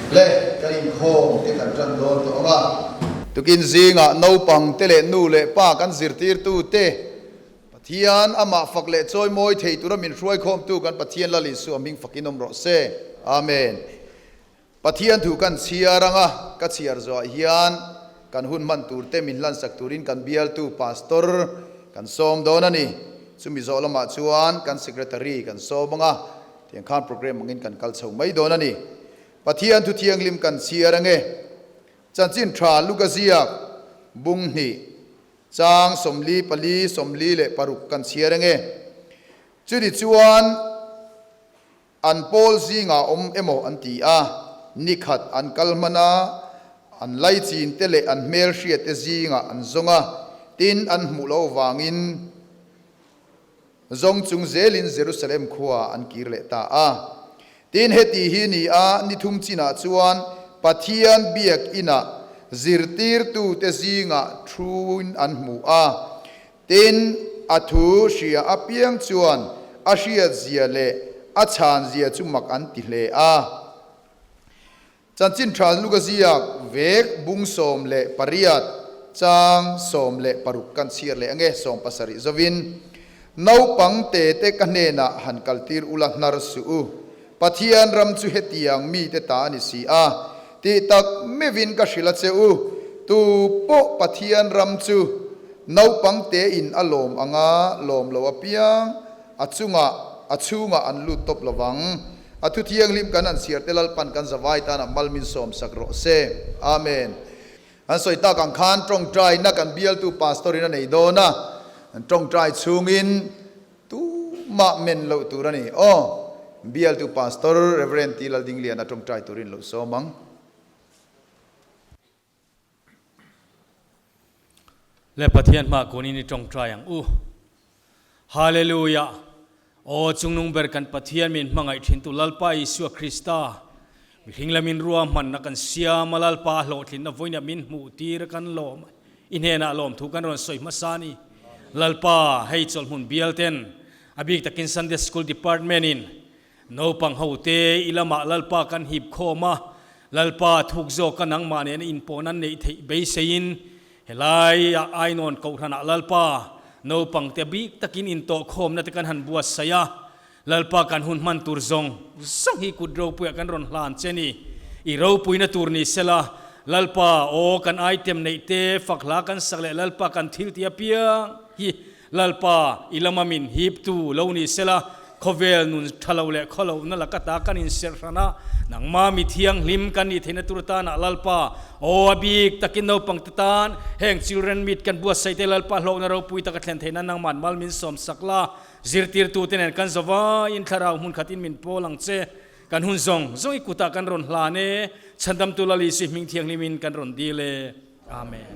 Le, kan inkhawm te kan tan dawn tawh ang a. Tukin zingah naupang te leh nu leh pa kan zirtirtu te Pathian amah fak leh chawimawi thei tura min hruaikhawmtu kan Pathian Lal Isua hming fakin awm rawh se. Amen. Pathian thu kan chhiar ang a, ka chhiar zawhah hian kan hun hman tur te min hlansak turin kan bialtu Pastor kan sawm dawn a ni. Chumi zawh lamah chuan kan Secretary kan sawm ang a, tiang khan programme angin kan kal chho mai dawn a ni. Pathian thu thianghlim kan chhiar ang e. Chanchin tha Luka ziak bung hnih chang 44, 46 kan chhiar ang e. Chuni chuan. An pawl zingah awm emaw an ti a, ni khat an kal hman a, an laichin te leh an hmelhriat te zingah an zawng a, tin an hmuh loh vangin zawng chung zelin Jerusalem khua an kir leh ta a. Tin heti hi ni a, ni thum chinah chuan Pathian biak inah zirtirtute zingah thuin an hmu a, Tin, a thu hria apiang chuan a hriatzia leh a chhanzia chu mak an ti hle a. Chanchin tha Luka ziak vek bung 18 chang 16 kan chhiar leh ange, 17 zovin, Naupang te te ka hnenah han kaltir ula hnar suh u, Pathian ram chu hetiang mite ta a ni si a, tih tak meuhin ka hrilh a che u, tu pawh Pathian ram chu naupang tein a lawm anga lawm lo apiang a chungah a chhungah an lut tawp lo vang. A thu thianghlim kan han chhiar te Lalpan kan zavai tanah mal min sawm sak rawh se. Amen. An sawi tak ang khan tawngtaina kan bialtu pastor in a nei dawn a, an tawngtai chhungin Tumah men loh tur a ni. Aw, bialtu Pastor Rev. T. Laldingliana tawngtai turin lo sawm ang. Le Pathian hmah kunin i tawngtai ang u. Hallelujah! Aw chungnung ber kan Pathian min hmangaih thintu Lalpa Isua Krista, mihring lamin ruahmanna kan siam a Lalpa hlawhtlinna vawiinah min hmuh tir a kan lawm a. I hnenah lawmthu kan rawn sawi hmasa a ni. Lalpa, hei chawlhmun bial ten, a bik takin Sunday School Department in naupang ho te i lamah Lalpa kan hip khawm a, Lalpa thuk zawk a nangmah nena inpawh nan neih theih beiseiin helai ah Ainawn Kohhranah Lalpa naupang te bik takin intawh khawmna te kan han buatsaih a, Lalpa kan hun hman tur zawng zawng hi kut ropuiah kan rawn hlan che ni. I ropuina tur ni sela, Lalpa, aw kan item neih te, fak hla kan sak leh Lalpa kan thil tih apiang hi Lalpa i lama min hip tu lo ni sela, khawvel nun tha lo leh khaw lohna laka ta kan inserh hran a, nangma mi thianghlim kan nih theihna tur tanah Lalpa, aw a bik takin naupang te tan heng children meet kan buatsaih te Lalpa hlawkna ropui taka thlen theihna nangman mal min sawm sak la. Zirtirtute nen kan zavaiin thlarau hmun khatin min pawl ang che. Kan hun zawng zawng i kutah kan rawn hlan e. Chhandamtu Lal Isi hming thianghlimin kan rawn dil e. Amen.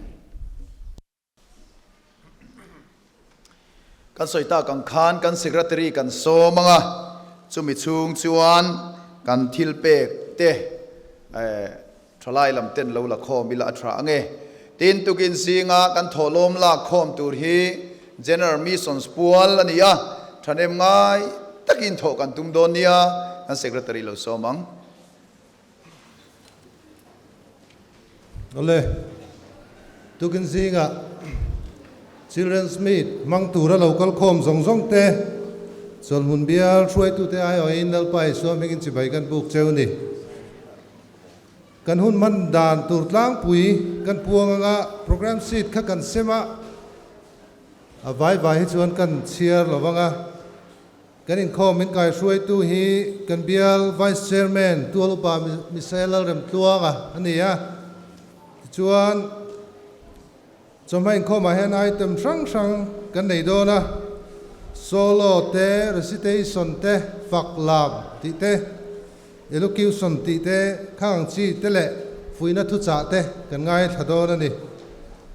Kan sawi tak ang khan kan Secretary kan sawm ang a, chumi chhung chuan kan thil pek te thalai lam ten lo la khawm ila a tha ang e. Tin, tukin zinga kan thawhlawm lak khawm tur hi General Missions pual a ni a, thahnem ngai takin thawh kan tum dawn nia, kan Secretary lo sawm ang. Awle, tukin zinga Children's Meet hmang tura lo kal khawm zawng zawng te, chawlhmun bial hruaitute aiawhin Lalpa Isua hmingin chibai kan buk cheu ni. Kan hun hman dan tur tlangpui kan puang anga programme sheet kha kan sem a, a vai vai hi chuan kan chhiar lo vang a. Kan inkhawm min kaihruaitu hi kan bial Vice Chairman Tual Upa Misael Lalremtluanga a ni a. Tichuan chawhma inkhawmah hian item hrang hrang kan nei dawn a, solo te, recitation te, fak lam tih te, Elocution tih te, khang ang chi te leh fuihna thuchah te kan ngaithla dawn a ni.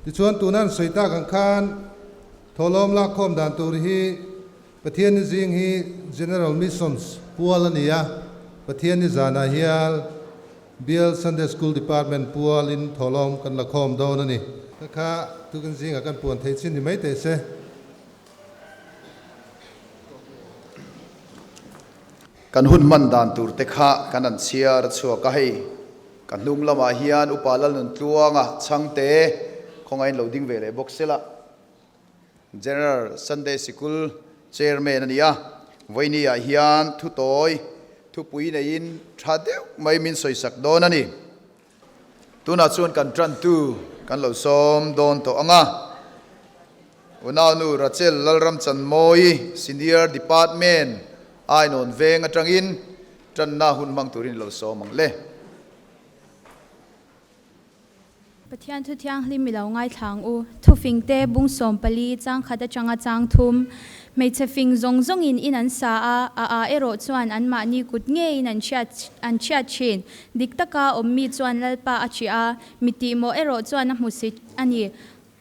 Tichuan tuna an sawi tak ang khan thawhlawm lakkhawm dan tur hi Pathianni zing hi General Missions pual a ni a, Pathianni zanah hian Bial Sunday School Department pualin thawhlawm kan lakhawm dawn a ni. Kha kha tukin zingah kan puan thei chin ni mai teh se. Kan hun hman dan tur te kha kan han chhiar chhuak a hei. Ka hnung lamah hian Upa Lalnuntluanga chhangte khawngaihin lo ding ve leh bawk sela. General Sunday Sikul Chairman a ni a, vawiini ah hian thutawi thupui neiin tha deuh mai min sawisak dawn a ni. Tunah chuan kan tantu kan lo sawm dawn tawh ang a. Unaunu Rachel Lalramchanmawi, Senior Department, Ainawn Veng atangin tanna hun hmang turin lo sawm ang le. Pathian thu thianghlim i lo ngaithla ang u. Thufing te bung 14 chang khat atanga chang thum. Hmeichhe fing zawng zawngin in an sa a, a a erawh chuan anmahni kut ngeiin an chhiat an chhiat thin. Dik taka awm mi chuan Lalpa a ṭih a, mi tihmawh erawh chuan a hmusit a ni.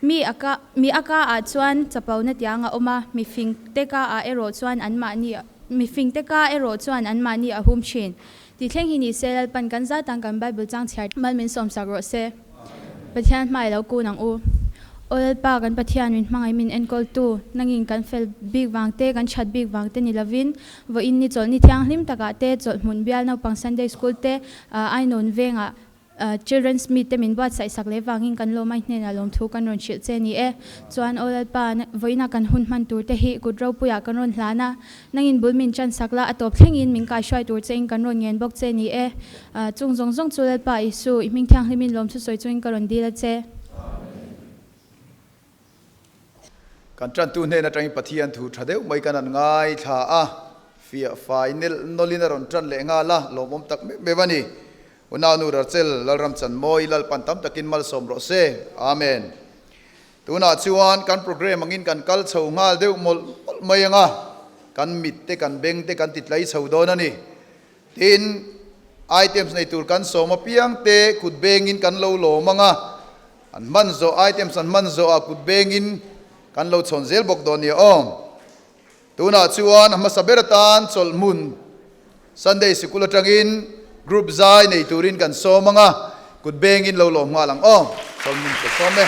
Mi a ka mi a ka ah chuan chapona tiang a awm a, mi fing te ka ah erawh chuan anmahni mi fing te ka erawh chuan anmahni a hum thin. Tih thleng hi ni se, Lalpan kan zat ang kan Bible chang chhiar mal min sawmsak rawh se. Pathian hmai lo kun ang u. Aw Lalpa kan Pathian min hmangaih min enkawltu, nangin kan fel bik vang te, kan that bik vang te ni lovin, vawiin ni chawlhni thianghlim takah te, chawlhhmun bial naupang Sunday School te, Ainawn vengah Children's Meet te min buatsaih sak leh vangin kan lawmai hnenah lawmthu kan rawn hrilh che ni e. Chuan Aw Lalpa, vawiina kan hun hman tur te hi kut ropuiah kan rawn hlan a, nangin bul min chan sak la, a tawp thlengin min kaihruai tur chein kan rawn ngen bawk che ni e. Chung zawng zawng chu Lalpa Isu, i hming thianghlimin lawmthu sawi chungin ka rawn dil a che. Kan tantu hnen atangin Pathian thu tha deuh mai kan han ngaithla a, fiah fai nelh nawlhin a rawn tan leh nghal a, lawmawm tak meuh meuh a ni. Unau nu Rachel, Lalram Chanmawi, Lalpan tam takin malsawm rawh se. Amen. Tunah chuan kan program angin kan kal chho nghal deuh mawlh mawlh mai ang a, kan mit te kan beng te kan ti tlai chho dawn a ni. Tin, items nei tur kan sawm apiang te kut bengin kan lo lawm ang a, An hman zawh, items an hman zawh ah kut bengin kan lo chhawn zel bawk dawn nia aw. Tunah chuan a hmasa ber atan chawlh hmun Sunday sikul atangin group zai nei turin kan sawm ang a, kut bengin lo lawm nghal ang aw. Chawlh hmun ka sawm e.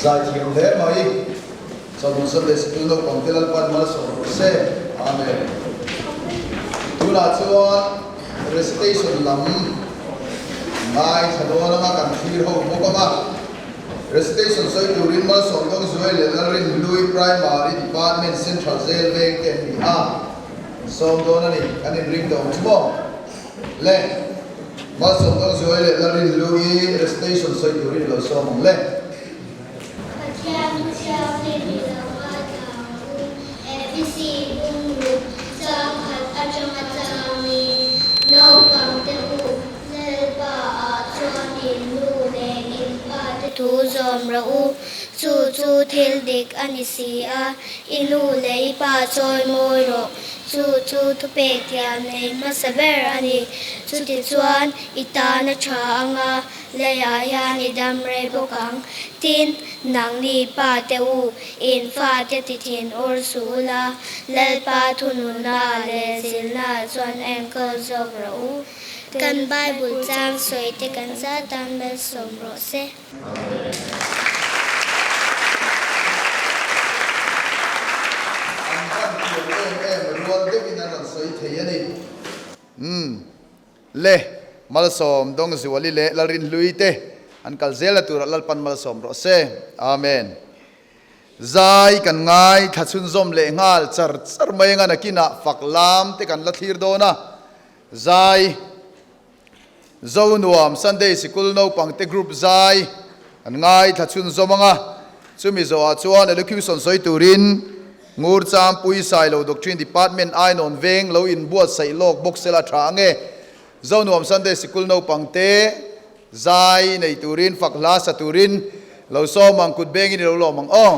Zaithiam hle mai. Chawlhmun Sunday Sikul naupang te Lalpan malsawm rawh se. Amen. Tunah chuan recitation lam ngaithla dawn anga kan thlir ho bawk ang a. Recitation sawi turin Malsawm Dawngzuai leh Lalrin Hlui Primary Department Central Jail veng te an ni a. Sawm dawn a ni, kan inring tawh ang chu maw? Le, Malsawm Dawngzuai leh Lalrin Hlui recitation sawi turin lo sawm ang le. Pathian thu thianghlim i lo ngaithla ang u, Efesi bungruk changkhat atanga changin, Naupang te u, Lalpa ah chuan in nu leh in pa te thu zawm rawh u, chu chu thil dik a ni si a, i nu leh i pa chawi mawi rawh, chu chu thupek thiam nei hmasa ber a ni, chutichuan i tan a tha anga Leiah hian i dam rei bawk ang. Tin, nangni pa te u, in fate ti thin ur suh ula, Lalpa thununa leh zilna chuan enkawl zawk rawh u. Kan Bible chang sawi te kan zat tan malsawm rawh se. An van thiam em em rual deuhin an rawn sawi thei a ni. Umm. Le, Malsawm Dawngzuali leh Lalrinhlui te an kal zel a turah Lalpan malsawm rawh se. Amen. Zai kan ngai thla chhunzawm leh nghal char char mai anga nakinah fak lam te kan la thlir dawn a. Zai Zonuam Sunday Sikul naupang te group zai an ngai thla chhunzawm anga chumi zawhah chuan elocution sawi turin Ngur Champui Sailo Doctrine Department Ainawn veng lo inbuatsaih lawk bawk sela tha ange. Zonuam Sunday Sikul naupang te zai nei turin fak hla sa turin lo sawm ang kut bengin i lo lawm ang aw.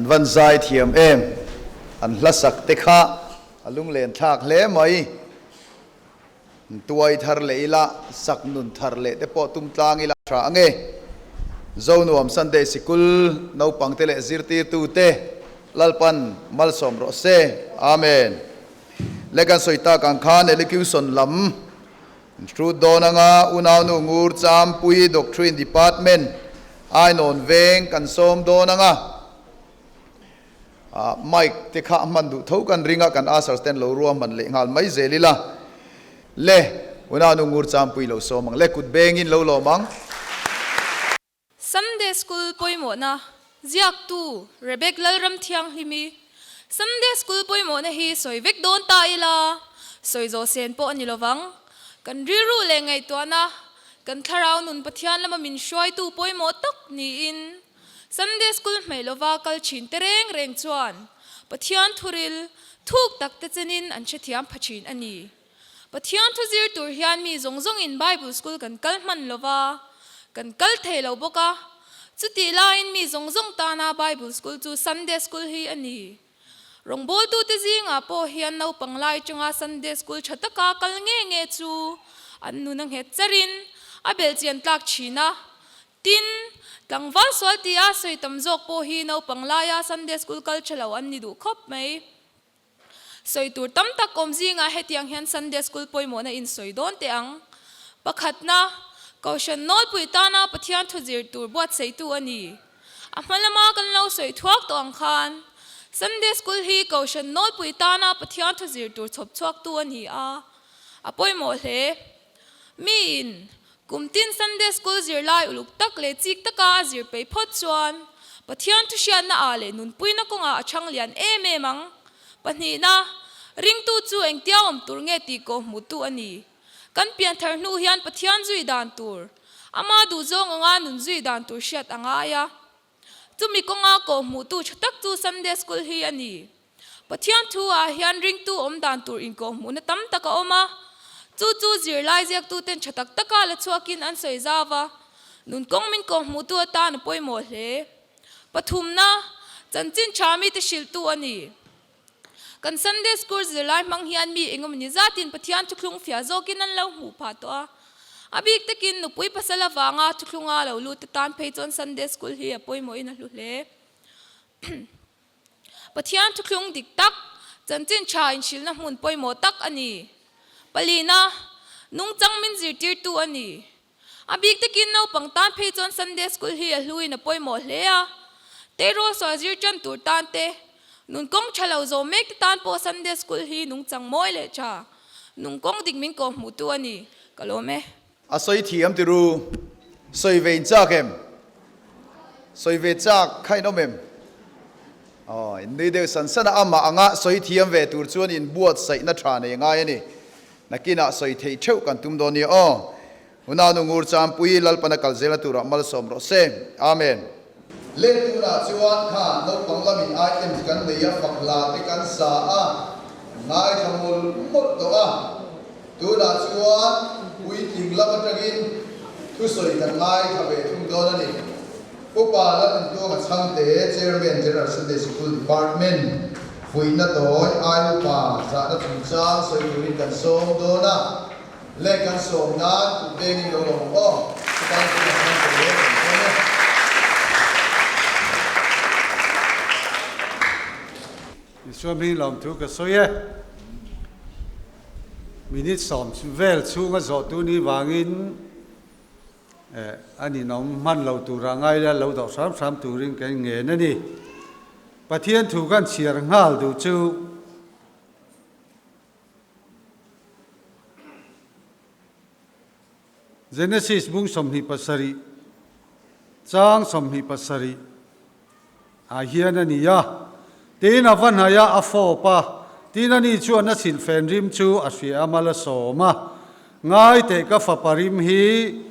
van zai thiam em, an hla sak te kha a lunglen thlak hle mai. Tuai thar leh ila, sak nun thar leh te pawh tum tlang ila tha ange. Zonuam Sunday Sikul naupang te leh zirtirtu te Lalpan malsawm rawh se. Amen. Le kan sawi tak ang khan Elocution lam Hrut dawn anga unaunu Ngur Champui Doctrine Department Ainawn Veng kan sawm dawn anga mic te kha a hman duh tho kan ring a, kan ushers ten lo rua hman leh nghal mai zel ila. Le unaunu Ngur Champui lo sawm ang le, kut bengin lo lawm ang. Sunday School pawimawhna ziaktu Rebek Lalramthianghlimi Sunday School pawimawhna hi sawi vek dawn ta ila, sawi zawh sen pawh a ni lovang. Kan rilru leh ngaihtuahna, kan thlarau nun Pathian lama min hruaitu pawimawh tak niin Sunday School hmeih lova kal thin te reng reng chuan Pathian thuril thuk tak te chenin an hrethiam pha thin a ni. Pathian thu zir tur hian mi zawng zawngin Bible School kan kal hman lo va, kan kal thei lo bawk a. Chutih laiin mi zawng zawng tana Bible School chu Sunday School hi a ni. Rawngbawltute zingah pawh hian naupang lai atanga Sunday School tha taka kal nge nge chu an nun a nghet charin a belhchian tlak thin a. Tin, tlangval sual tia sawi tam zawk pawh hi naupang laia Sunday School kal tha lo an ni duh khawp mai. Sawi tur tam tak awm zingah hetiang hian Sunday School pawimawhna in sawi dawn teh ang. Pakhatna, Kohhran nawlpui tana Pathian thu zir tur buatsaihtu a ni. A hma lama kan lo sawi thuak tawh ang khan, Sunday School hi Kohhran nawlpui tana Pathian thu zir tur chhawp chhuaktu a ni a, a pawimawh hle. Miin kum tin Sunday School zirlai uluk tak leh chik taka a zir peih phawt chuan Pathian thuhriatna ah leh nunpuina kawngah a chhang lian em em ang. Pahnihna, ringtu chu engtia awm tur nge tih kawh hmuhtu a ni. Kan pianthar hnu hian Pathian zui dan tur, ama duhzawng anga nun zui dan tur hriat a ngai a. Chumi kawnga kawh hmuhtu tha tak chu Sunday School hi a ni. Pathian thu ah hian ringtu awm dan tur inkawh hmuhna tam tak a awm a. Chu chu zirlai ziaktuten tha tak taka la chhuakin an sawi zau a, nun kawng min kawh hmuhtu atan a pawimawh hle. Pathumna, chanchin tha mite hrilhtu a ni. Kan Sunday School zirlai hmang hian mi engemaw zatin Pathian thuthlung fiah zawkin an lo hmuh phah tawh a. A bik takin nupui pasal avanga thuthlunga lo lut te tan phei chuan Sunday School hi a pawimawhin a hlu hle. Pathian thuthlung dik tak, chanchin tha inhrilhna hmun pawimawh tak a ni. Palina, nungchang min zirtirtu a ni. A bik takin naupang tan phei chuan Sunday School hi a hluin a pawimawh hle a. Teirual sual zir tan tur tan te, nun kawng tha lo zawm mek te tan pawh Sunday School hi nungchang mawi leh tha, nung kawng dik min kawh hmuhtu a ni. Ka lawm e. A sawi thiam ti ru. Sawi ve in chak em? Sawi ve chak kha in awm em? Aw, in nui deuh san san a, amah anga sawi thiam ve tur chuan in buatsaihna tha nei ngai a ni. Nakinah sawi theih theuh kan tum dawn nia aw. Unaunu Ngur Champui Lalpana kal zelna turah malsawm rawh se. Amen. Let tunah chuan khan naupang lamin items kan nei a, fak hla te kan sa a, ngaithla mawlh mawlh tawh a. Tunah chuan puitling lam atangin thusawi kan ngaithla ve thung dawn a ni. Upa Lalintluanga Chhangte, Chairman, General Sunday School Department, fuihna tawi ai upa zahna chungchang sawi turin kan sawm dawn a, leh kan sawm nan kut bengin lo lawm ang aw. Upa Lalintluanga Chhangte kan sawm e. Isua hming lawmthu ka sawi e. Minute sawm vel chhunga zawhtu ni vangin A ninawm hman lo tura ngai la lo dawh hram hram turin kan ngen a ni. Pathian thu kan chhiar nghal duh chu Genesis bung 27 chang 27 ah hian a ni a. Tin a va hnaih a, a fawp a, tin ani chuan a silhfen rim chu a hria a, mal a sawm a. Ngai teh ka fapa rim hi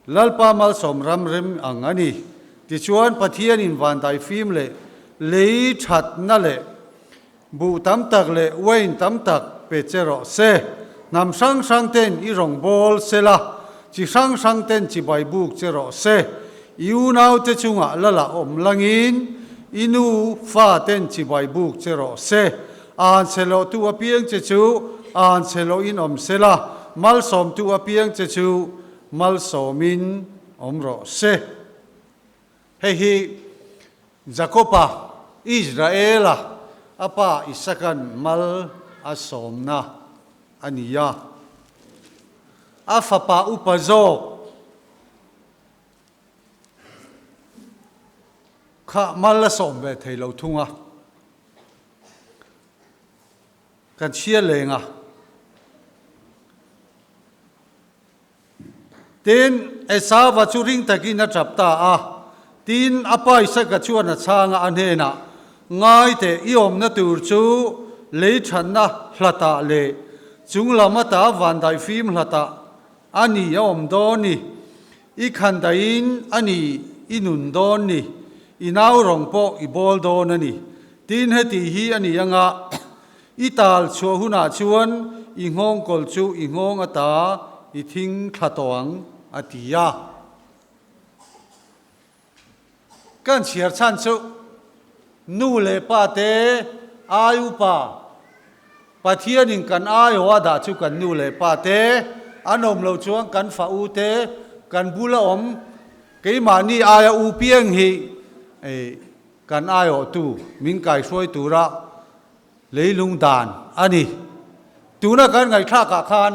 Lalpa malsawm ram rem ang a ni. Tichuan Pathianin vandai fim leh lei thatna leh buh tam tak leh uain tam tak pe che rawh se. Hnam hrang hrang ten i rawngbâwl se la, chi hrang hrang ten chibai bûk che rawh se. I unaute chungah lala awm langin I nu fa ten chibai buk che rawh se. An chhe loh tu apiang che chu an chhe loh in awm se la, malsawm tu apiang che chu malsawm in awm rawh se. Hei hi Jakoba, Israela a pa Isakan mal a sawmna a ni a. A fapa upa zawk kha mal a sawm ve thei lo thung a. Kan chhia leng a. Tin, Esauva chu ring takin a tap ta a. Tin, a pa Isaka chuan a chhang a, a hnenah, Ngai teh, i awmna tur chu lei thatna hlatah leh chung lam ata vandaih fim hlatah a ni a awm dawn ni. I khan daihin a ni i nun dawn ni. I nau rawng pawh i bawl dawn a ni. Tin, heti hi a ni anga, I tal chhuah hunah chuan i nghawng kawl chu i nghawng ata i thing thla tawh ang, a ti a. Kan chhiar chhan chu nu leh pa te ai upa Pathianin kan aiawh a dah chu kan nu leh pa te an awm lo chuan kan fa u te kan bula awm keimahni aia u piang hi kan aiawhtu min kaihruai tura leilung dan a ni. Tuna kan ngaihthlakah khan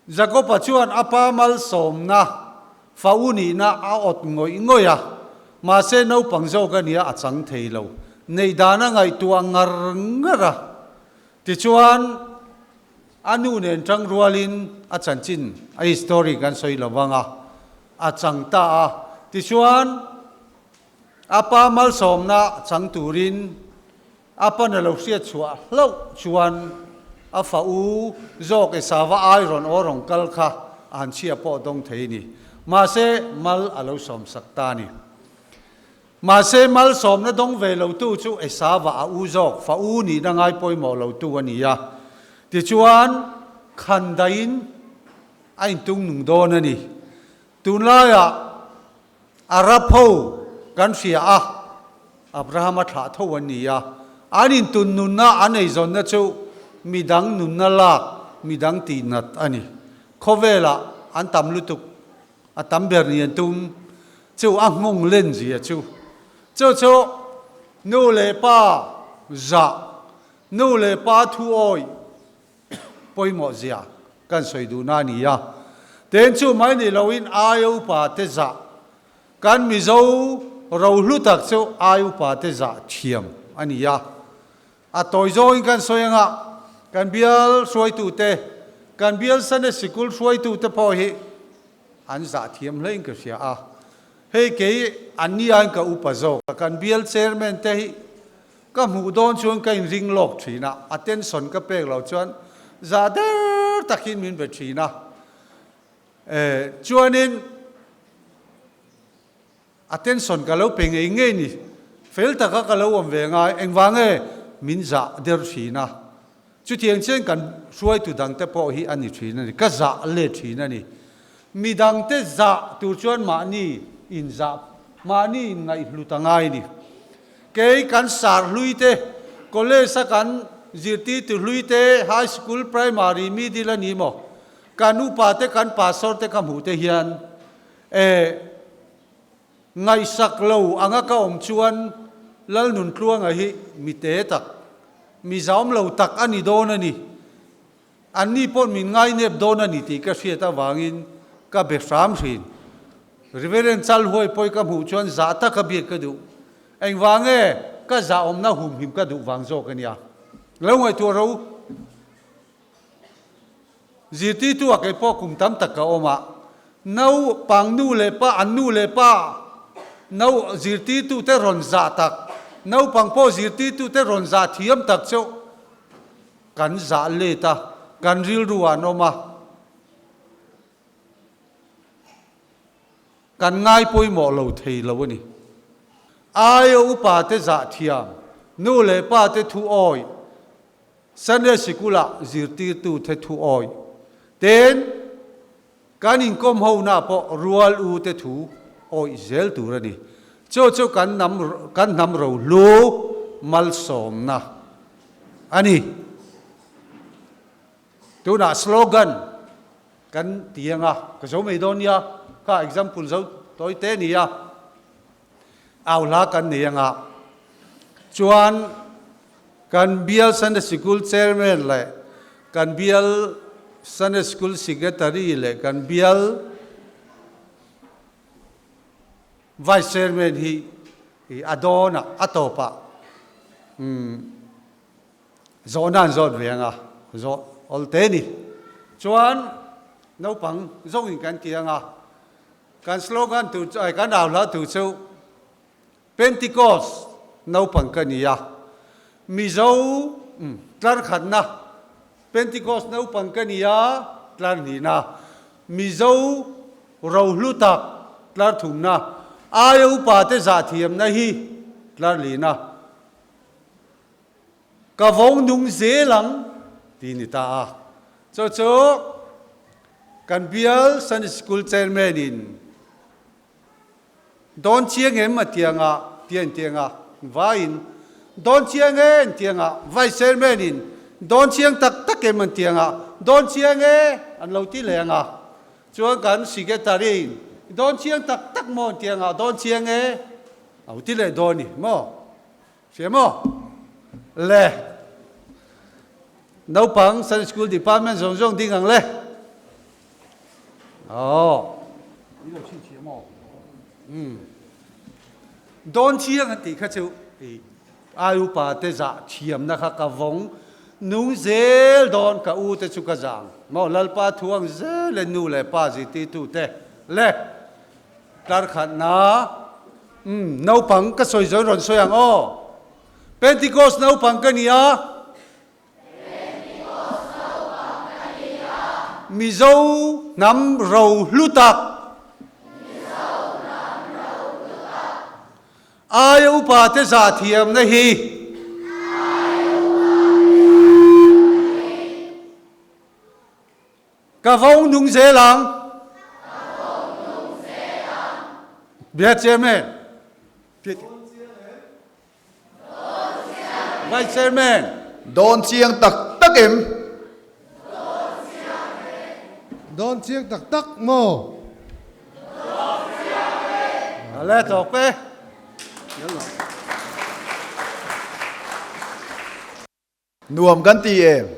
Jakoba chuan a pa malsawmna fa u nihna a awt ngawih ngawih a, mahse naupang zawk a nia a chang thei lo. Neih dan a ngaihtuah ngar ngar a, tichuan a nu nen tang rualin a chanchin, a history kan sawi lo vang a, a chang ta a. Tichuan a pa malsawmna chang turin A pan a lo hriat chhuah hlauh chuan a fa u zawk Esava ai rawn aw rawn kal kha a han chhia pawh dawng thei a ni. Mahse, mal a lo sawmsak ta a ni. Mahse, mal sawmna dawng ve lotu chu Esava a u zawk fa u nihna ngai pawimawh lotu a ni a. Tichuan, khan daihin a intung nung dawn a ni. Tunlaiah Arab ho kan hria a, Abraham-a thlah tho an ni a. An intun nunna an eizawnna chu midang nunna lak, midang tihnat a ni. Khawvelah an tam lutuk, a tam ber ni an tum chu a nghawng len zia chu. Chu chu nu leh pa zah, nu leh pa thuawi pawimawh zia kan sawi duhna a ni a. Ten chu mai ni loin ai upa te zah, kan Mizo rohlu tak chu ai upa te zah thiam a ni a. A tawi zawngin kan sawi anga kan bial hruaitute, kan bial Sunday Sikul hruaitute pawh hi an zah thiam hlein ka hria a. Hei kei an niain ka upa zawk a, kan bial chairman te hi Ka hmuh dawn chuan ka inring lawk thin a, attention ka pek loh chuan za der takin min be thin a. Eh, chuanin attention ka lo pe ngei ngei ni, fel taka ka lo awm ve ngai, engvang nge min zah der thin a. Chutiang chian kan hruaitu dangte pawh hi a ni thin a ni, ka zah let thin a ni. Midangte zah tur chuan mahni inzah, mahni inngaihhlut a ngai ni. Kei kan sar hlui te, college a kan zirtirtu hlui te, high school, primary, middle a ni maw? Kan upa te, kan pastor te ka hmuh te hian eh ngaihsak lo anga ka awm chuan Lalnuntluanga hi mi te tak, mi zaum lo tak a ni dawn a ni. Anni pawh min ngainep dawn a ni tih ka hriat avangin ka be hram hrin. Reverend Chalhuai pawi ka hmuh chuan zah taka biak ka duh. Engvang nge ka zahawmna humhim ka duh vang zawk a nia. Lo ngaihtuah ro. Zirtirtu ah kei pawh kum tam tak ka awm a, naupang nu leh pa an nu leh pa nau zirtirtute rawn zah tak, naupang pawh zirtirtute rawn zah thiam tak chu Kan zah let a, kan rilru ah an awm a, kan ngai pawimawh lo thei lo a ni. Aia upa te zah thiam, nu leh pa te thu awi, Sunday sikul ah zirtirtu te thu awi ten kan inkawm ho na pawh rual u te thu Awih zel tur a ni. Chu chu kan hnam kan hnam rohlu malsawmna a ni. Tunah slogan kan ti anga ka zo mai dawn nia, kha example zo tawi te nia, au hla kan nei anga chuan kan bial Sunday Sikul Chairman leh kan bial Sunday School Secretary leh kan bial Vice Chairman hi a dawnah a tawpah zawhna an zawt ve anga zawh awl te ni. Chuan naupang zawngin kan ti anga kan slogan tur chu kan au hla tur chu Pentecost naupang ka ni a, Mizo tlar khatna Pentecost naupang ka ni a tlar hnihna, Mizo rohlu tak tlar thumna, aia upa te zah thiamna hi tlar lihna. Ka vawng nung zel ang ti ni ta a. Chu chu kan bial Sunday School Chairman in Dawn chiang em a ti anga ti a inti anga vaiin Dawn chiang e an ti anga Vice Chairman in Dawn chiang tak tak em an ti anga Dawn chiang e an lo ti leh anga chuan kan Secretary in Dawn chiang tak tak maw an ti anga Dawn chiang e a lo ti leh dawn i maw hria maw le naupang Sunday School Department zawng zawng ding ang le. Aw. I lo chhinchhiah maw? Umm. Dawn chiang an tih kha chu i ai upa te zah thiamna kha ka vawng nung zel dawn ka u te chu ka zang maw Lalpa thuang zel e nu leh pa zirtirtu te le tlar khatna umm naupang ka sawi zawn rawn sawi ang aw Pentecost naupang ka ni a. Mizo hnam ro hlu tak. Aia upa te zah thiamna hi. Ka vawng nung zel ang. Bia Chairman. Vice Chairman. Dawn chiang tak tak em? Dawn chiang tak tak maw? Dawn chiang e. A le tawk e. Nuam kan ti em?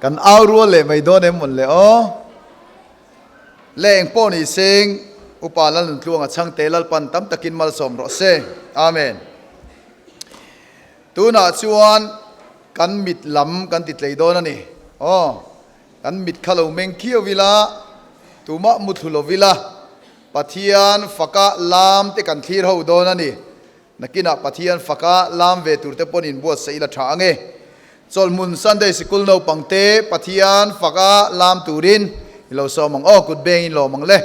Kan au rual leh mai dawn em mawn le aw? Le eng pawh ni seng Upa Lalnuntluanga chhangte Lalpan tam takin malsawm rawh se. Amen. Tunah chuan kan mit lam kan ti tlei dawn a ni. Aw, kan mit kha lo meng khiau ila, tumah muthlu lo ila, Pathian faka lam te kan thlir ho dawn a ni. Nakinah Pathian faka lam ve turte pawn inbuatsaih ila tha ange. Chawlhmun Sunday Sikul naupangte Pathian faka lam turin i lo sawm ang aw, kut bengin lawm ang le.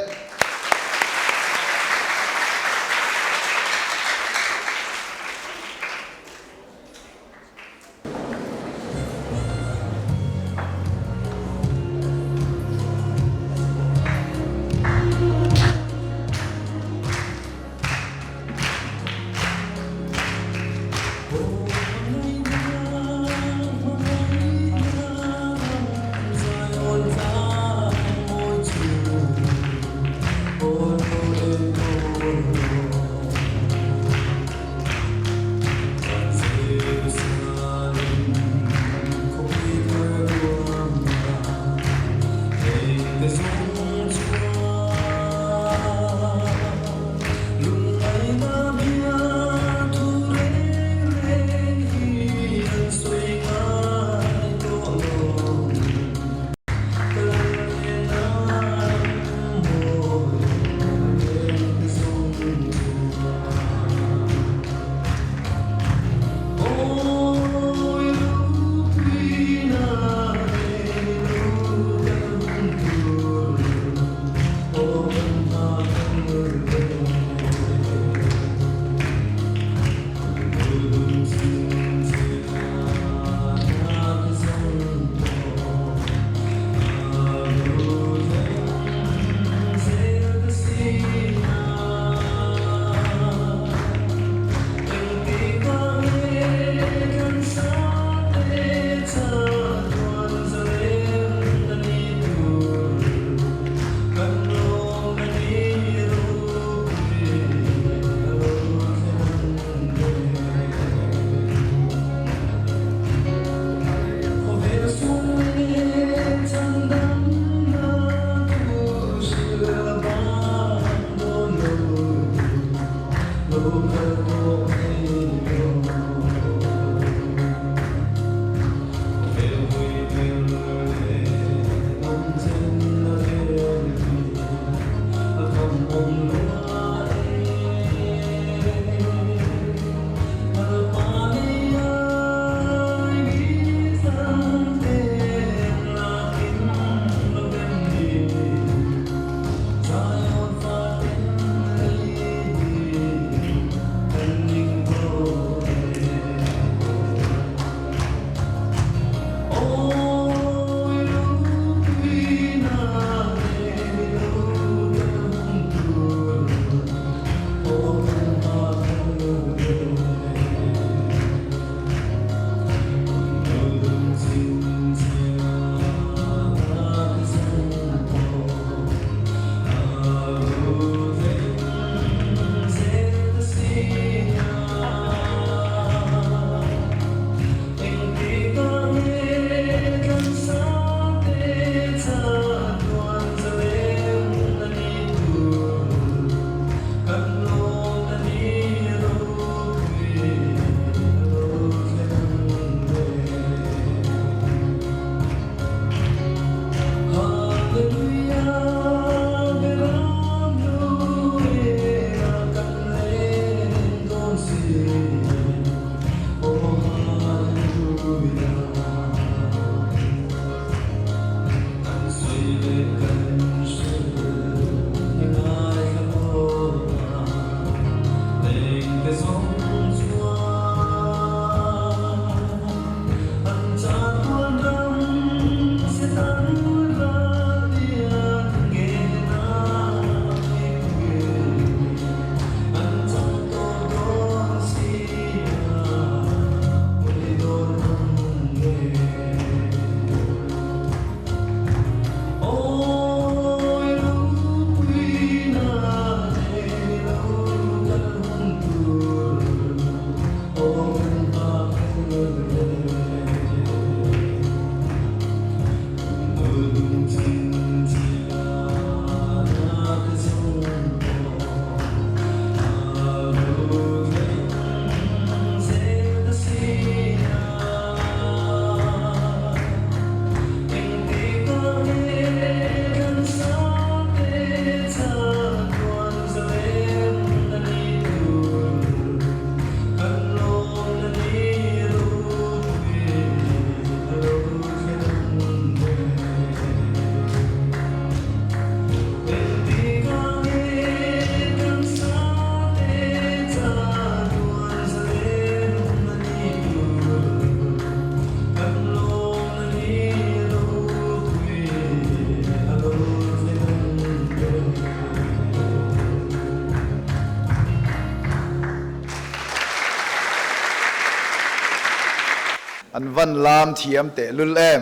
An van lam thiam teh lul em.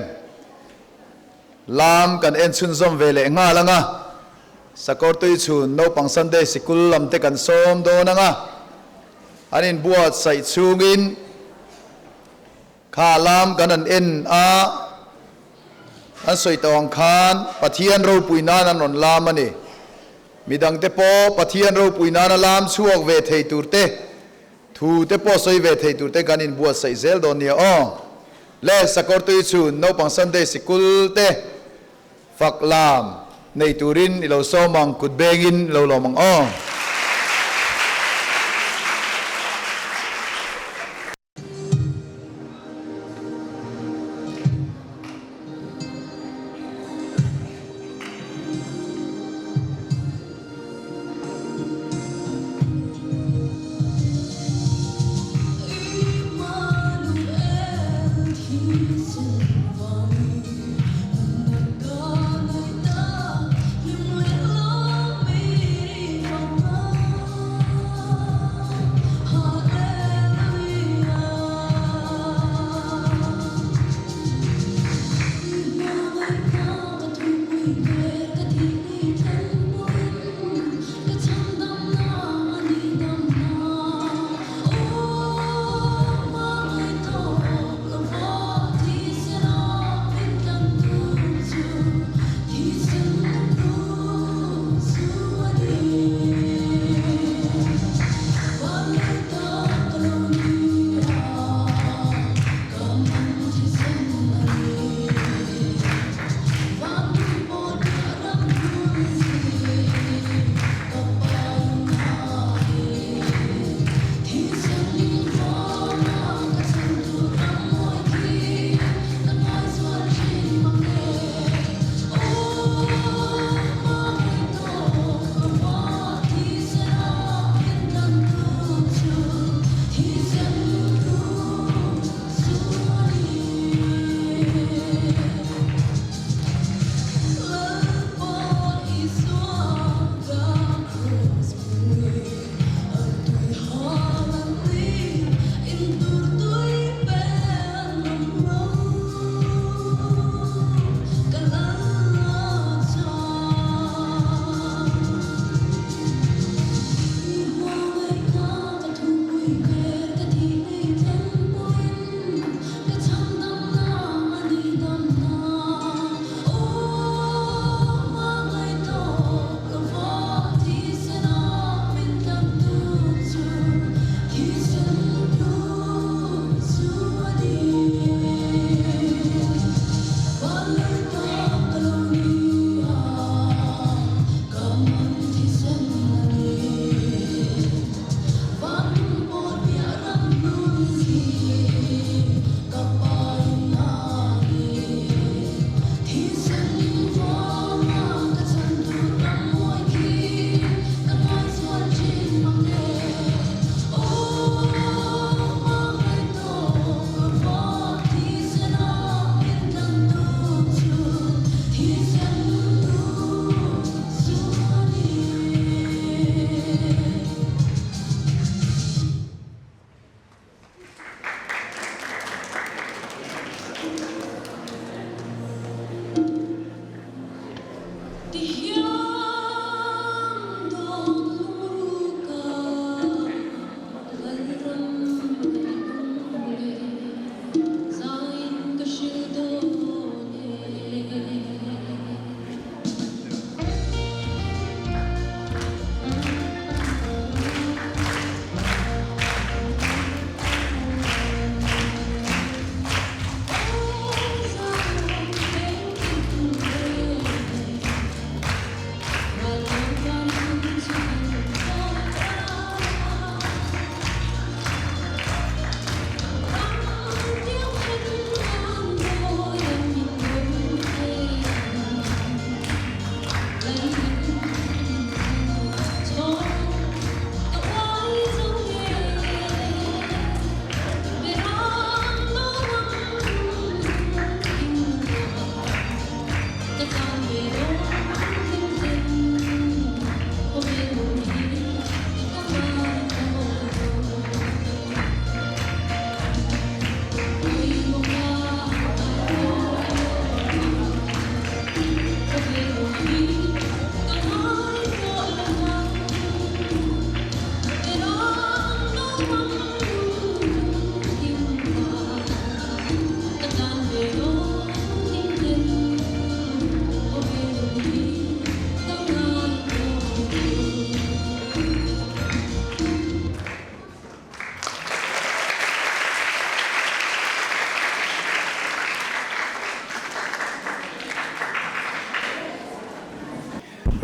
Lam kan en chhunzawm ve leh nghal ang a, Sakawrtui chhun naupang Sunday sikul lam te kan sawm dawn ang a, an inbuatsaih chhungin kha lam kan han en a, an sawi tawh ang khan Pathian ropui nan an rawn lam a ni. Midangte pawh Pathian ropui nana lam chhuak ve thei tur te, Thu te pawh sawi ve thei tur te kan inbuatsaih zel dawn nia aw. Le Sakawrtui chhun naupang Sunday sikul te fak lam nei turin i lo sawm ang, kut bengin i lo lawm ang aw.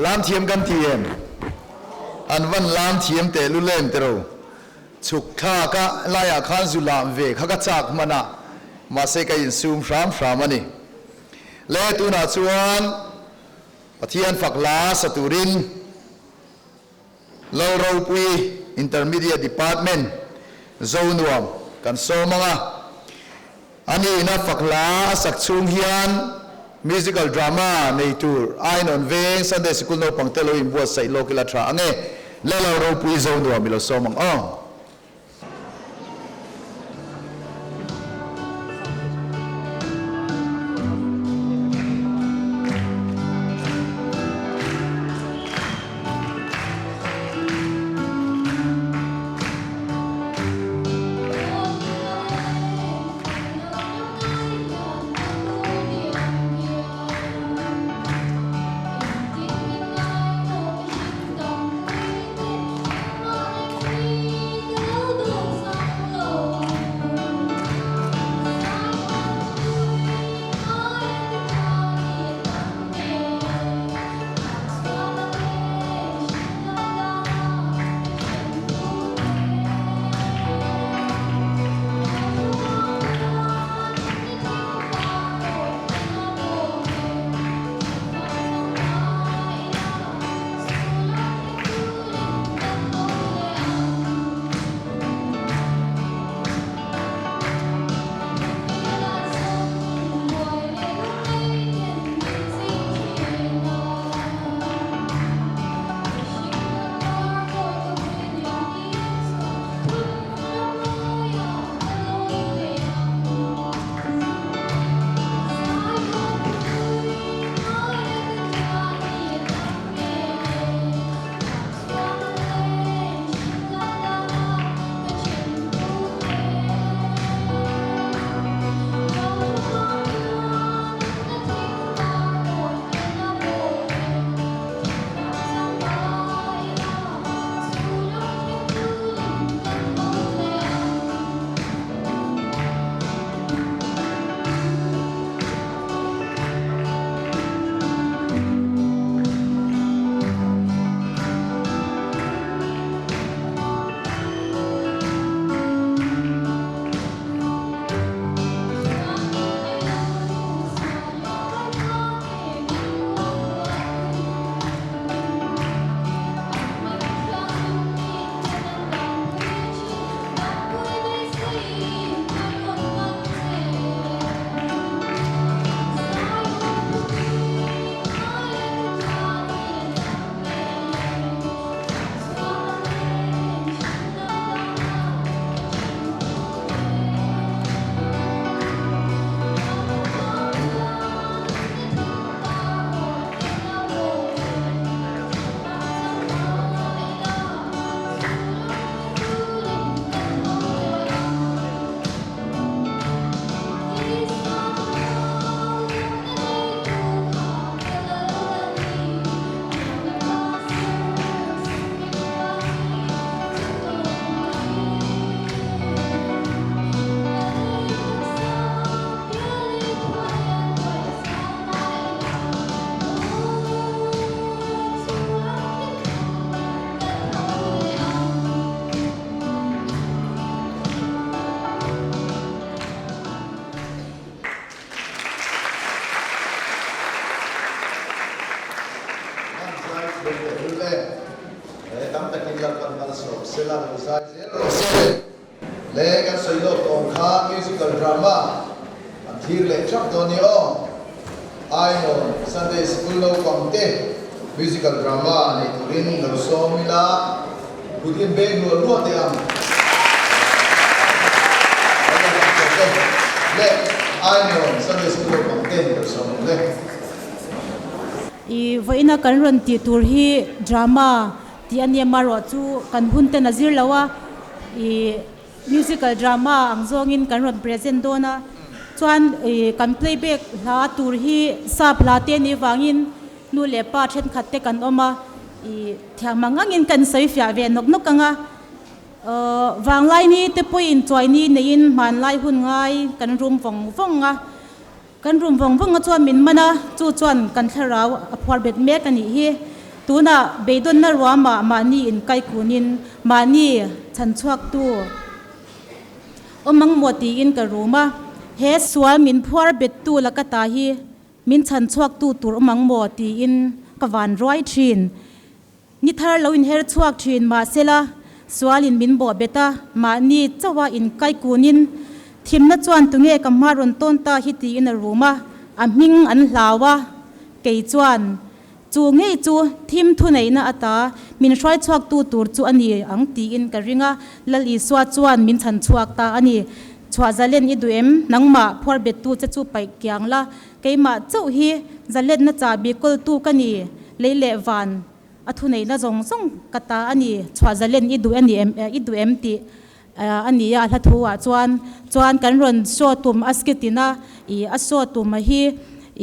Lam thiam kan ti em? An van lam thiam teh lul em tiro. Chhuk thlak a laiah khan zu lam ve kha ka chak hman a, mahse ka insum hram hram a ni. Le tunah chuan Pathian fak hla sa turin Lalropui Intermediate Department Zonuam kan sawm ang a. A nihna fak hla a sak chhung hian musical drama nei tur Ainawn Veng Sunday Sikul naupang te lo inbuatsaih lawk ila tha ang e. Lalo ropui Zonuam i lo sawm ang aw. Le kan sawi lawk tawh ang kha musical drama an thlir leh thap dawn ni aw. Ainawn Sunday School naupang te musical drama nei turin lo sawm ila kut in beng luah luah teh ang. Le Ainawn Sunday School naupang te lo sawm ang le. I vawiina kan rawn tih tur hi drama Tih a nia marawh chu kan hun ten a zir lo a, ih musical drama ang zawngin kan rawn present dawn a, chuan ih kan playback hla tur hi sap hla te anih vangin nu leh pa thenkhat te kan awm a, ih thiam ang angin kan sawi fiah ve nawk nawk ang a, ahh vanglai ni te pawhin chuai ni neiin hmanlai hun ngai kan rum vawng vawng a, Kan rum vawng vawng a chuan min man a, chu chuan kan thlarau a phuar bet mek a nih hi. Tunah beidawnna ruamah mahni inkai kunin mahni chhanchhuaktu awm ang maw tiin ka rum a. He sual min phuar bettu laka ta hi min chhanchhuaktu tur awm ang maw tiin ka van ruai thin. Ni thar lo inher chhuak thin mahsela sualin min bawh bet a, mahni chauha inkai kunin thimna chuan tunge ka hma rawn tawn ta hi tiin a rum a, a hming an hlau a, kei chuan chu ngei chu thim thuneihna ata min hruai chhuaktu tur chu a ni ang tiin ka ring a, Lal Isua chuan min chhan chhuak ta a ni. Chhuah zalen i duh em? Nangmah phuar bettu che chu paih kiang la, Keimah chauh hi zalenna chahbi kawltu ka ni, lei leh van a thuneihna zawng zawng ka ta a ni, chhuah zalen i duh a ni em, i duh em tih a ni a, a hla thu ah chuan chuan kan rawn show tum a skit in a, ih a show tum a hi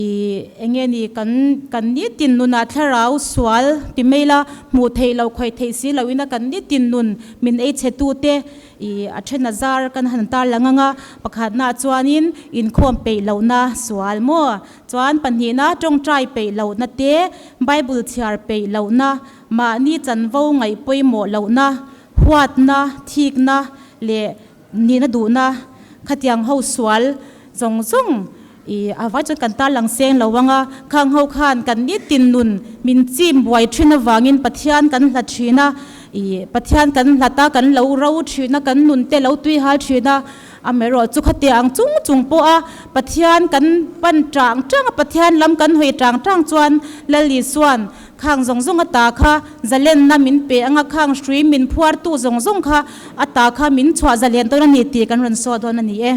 ih eng nge ni kan kan nitin nunah thlarau sual ti mai la, hmuh theih loh khawih theih si loh in a kan nitin nun min ei chhe tu te I a then a zar kan han tar lang ang a, pakhatnaah chuanin inkhawm peih lohna sual maw? Chuan pahnihna tawngtai peih lohna te, Bible chhiar peih lohna, mahni chanvo ngaih pawimawh lohna, huatna, thikna leh nihna duhna khatiang ho sual zawng zawng i a vai chuan kan tar lang seng lo ang a, khang ho khan kan nitin nun min chim buai thin avangin Pathian kan hlat thin a, i Pathian kan hlat a, kan lo ro thin a, kan nun te lo tui hal thin a, amaherawh chu khatiang ang chung chung pawh a Pathian kan pan tang tang a, Pathian lam kan hawi tang tang chuan Lal Isuan khang zawng zawng a ta kha zalenna min pe ang a, khang hrui min phuartu zawng zawng kha a ta kha min chhuah zalen dawn a ni tih kan rawn sawi dawn a ni e.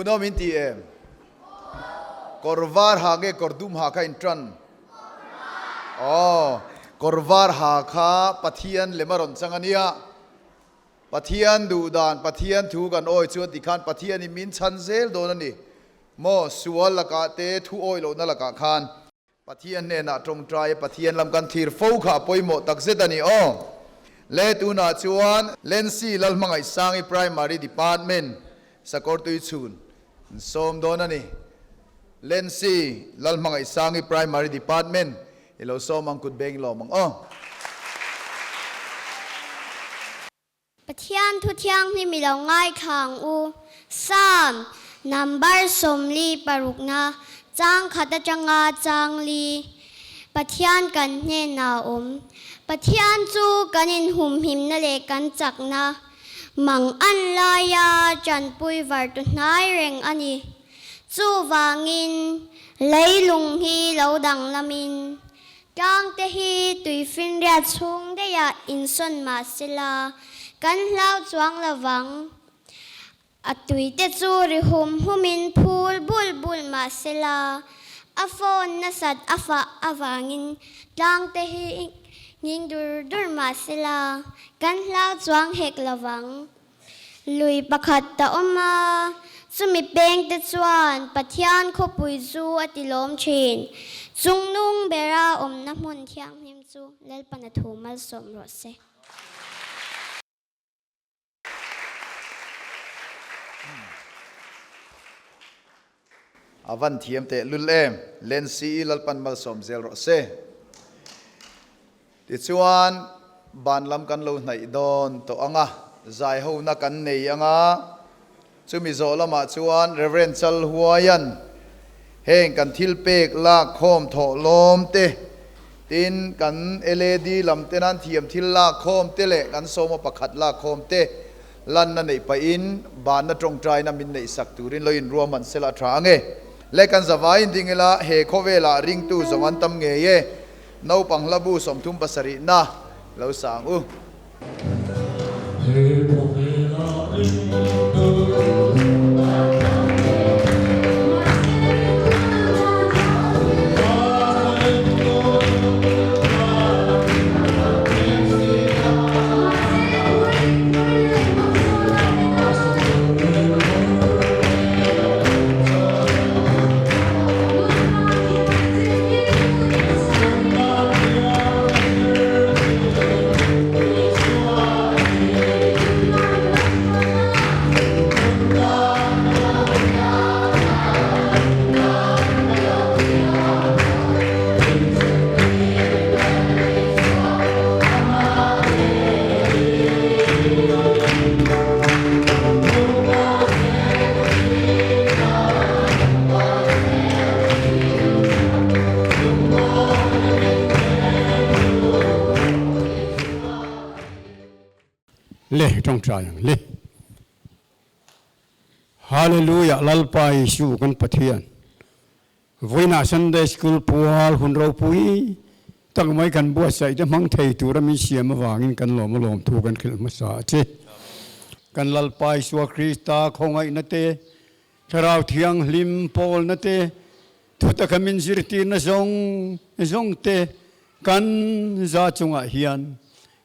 Hmuhnawm in ti em? Kawr var ha nge kawr dum ha kha in tan? Aw, kawr var ha kha Pathian lem a rawn chang a nia. Pathian duh dan, Pathian thu kan awi chuan tikhan Pathianin min chhan zel dawn a ni. Maw, sual lakah te, thu awi lohna lakah khan. Pathian hnenah tawngtai a Pathian lam kan thlir fo kha a pawimawh takzet a ni aw. Le tunah chuan Lency Lalhmangaihsangi Primary Department Sakawrtui chhun an sawm dawn a ni. Lency Lalhmangaihsangi Primary Department i lo sawm ang kut beng i lawm ang aw. Pathian thu thianghlim i lo ngaithla ang u. Psalm number 46na chang khat atanga chang li Pathian kan hnenah a awm. Pathian chu kan inhumhimna leh kan chakna mang an laia tanpui vartu hnai reng a ni. Chuvangin leilung hi lo danglamin Tlangte hi tuifinriat chhung daihah insawn mah sela, kan hlau chuang lo vang. A tuite chu ri hum humin phul bul bul mah sela, a phone nasat a fah avangin tlangte hi nghing dur dur mah sela, kan hlau chuang hek lo vang. Lui pakhat a awm a, chumi pengte chuan Pathian khawpui chu a ti lawm thin. Chungnung bera awmna hmun thianghlim chu Lalpana thu malsawm rawh se. A van thiam teh lul em, Lency i Lalpan malsawm zel rawh se. Tichuan, ban lam kan lo hnaih dawn tawh ang a, zai hona kan nei ang a, chumi zawh lamah chuan Rev. Chalhuaian heng kan thil pek lak khawm thawh lawm te, tin kan LAD lam te nan thiam thil lak khawm te leh kan sawma pakhat lak khawm te, Lanna neih pahin banna tawngtaina min neih sak turin lo inruahman sela a tha ang e. Le kan zavaiin ding ila he khawvelah ringtu zawng an tam ngei e. Naupang hlabu 37 na lo sang u. He khawvelah ringtu an tam ngei Le tawngtai ang le. Hallelujah Lalpa Isu kan Pathian. Vawiinah Sunday School pual hun ropui tak mai kan buatsaih te hmang thei tura min siam avangin kan lawm a lawm thu kan hrilh hmasa a che. Kan Lalpa Isua Krista khawngaihna te, Thlarau Thianghlim pawlna te, thutaka min zirtirna zawng zawng te kan za chungah hian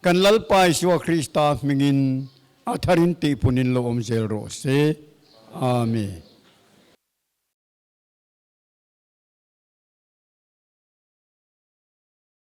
kan Lalpa Isua Krista hmingin a tharin tihpunin lo awm zel rawh se. Amen.